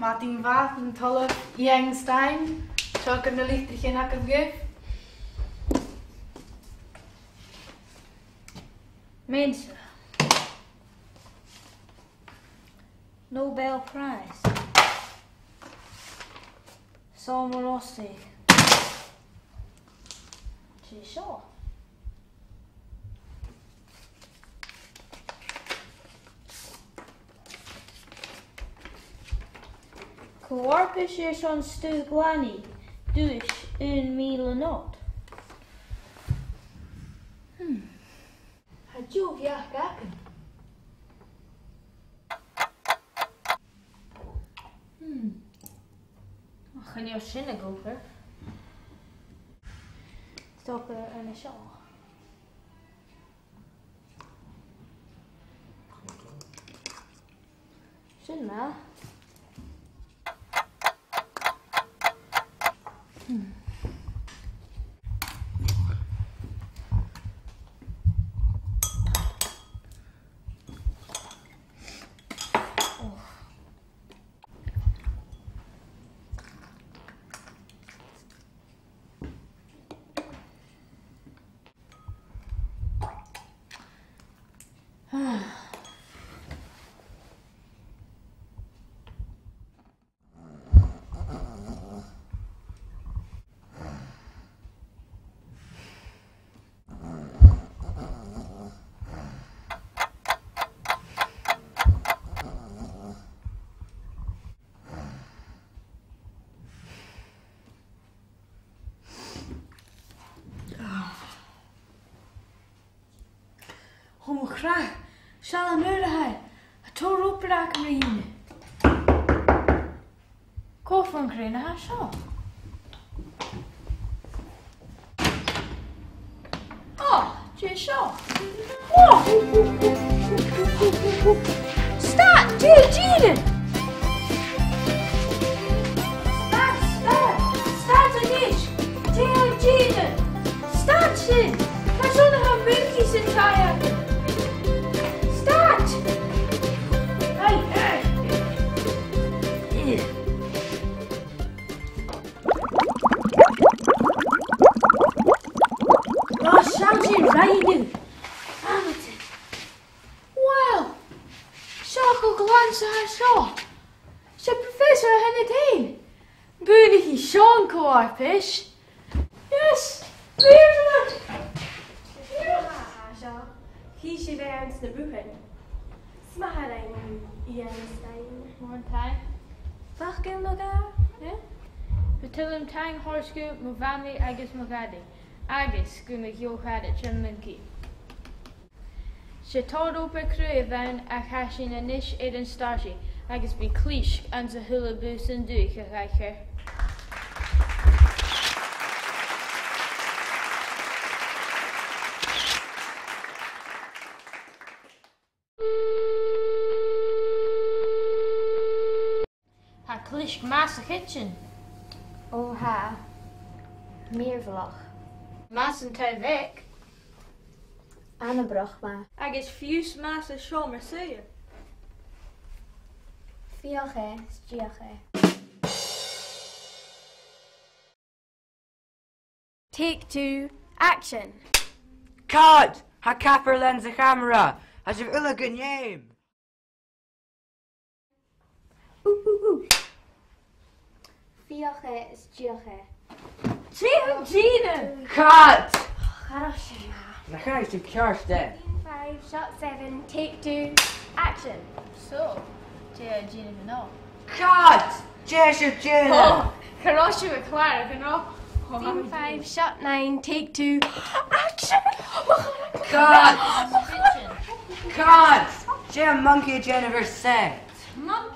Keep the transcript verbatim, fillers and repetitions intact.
Madainn mhath, an t-Ollamh Iain Stein. Seo agaibh na litrichean agaibh. Mensa. Nobel Prize. Salman Rushdie. Dè seo? Co-fharpais airson stuth-glanaidh, duais aon mhìle not. Hmm. Tha deagh bheachd agam. Hmm. Ach chan eil sin ag obair. 'S dòcha an seo. Sin math. Hmm. Oh. Ò mo chreach, seall an uair a tha e. Tha tòrr obair agam ri dhèanamh. Cò am fear-cruinn a tha seo? Ò, dè seo? Ò! Stad, dè tha thu a' dèanamh? Stad, stad, stad a-nis! Dè tha thu a' dèanamh? Stad sin! Carson a tha am moncaidh sin a' tighinn? Stad! Ai, ai. Ò, seall sin, rinn thu. Amadain. Wow! Seo cho glan 's a tha seo. 'S e professor a th' ann an-diugh. Buannaichidh seo an co-fharpais. Yes! Brilliant! Chì sibh e anns na bùthan. 'S math a rinn thu, Iain Stein. Mòran taing. Facal no dhà? Eh? Bu toil leam taing a thoirt gu mo mhamaidh agus mo dhadaidh, agus gu mo dheagh charaid, an moncaidh. 'S e tòrr obair cruaidh a bh' ann, ach tha sinn a-nis air an stàiseadh, agus bidh clisg anns a h-uile bùth san dùthaich a dh'aithghearr. Tha clisg math sa chidsin. Ò, tha. Mìorbhaileach. Math san taigh-bheag. Anabarrach math. Agus fiù 's math san t-seòmar-suidhe. Feuch e, 's feuch e. Take two, action. Cut! Tha ceapaire lens a' chamara. Tha sibh uile gun fheum. Ù, ù, ù. Feuch e, 's feuch e. Dè tha thu a' dèanamh? Cut! Cha robh sin math. Nach fhaigh sibh ceart e? Scene five, shot seven, take two, action. So, dè tha thu a' dèanamh an-diugh? Cut! Dè tha sibh a' dèanamh? Ò, cha robh sibh a' clàradh, an robh? Scene five, shot nine, take two, action! Cut! Cut! Dè tha am moncaidh a' dèanamh air set? Moncaidh?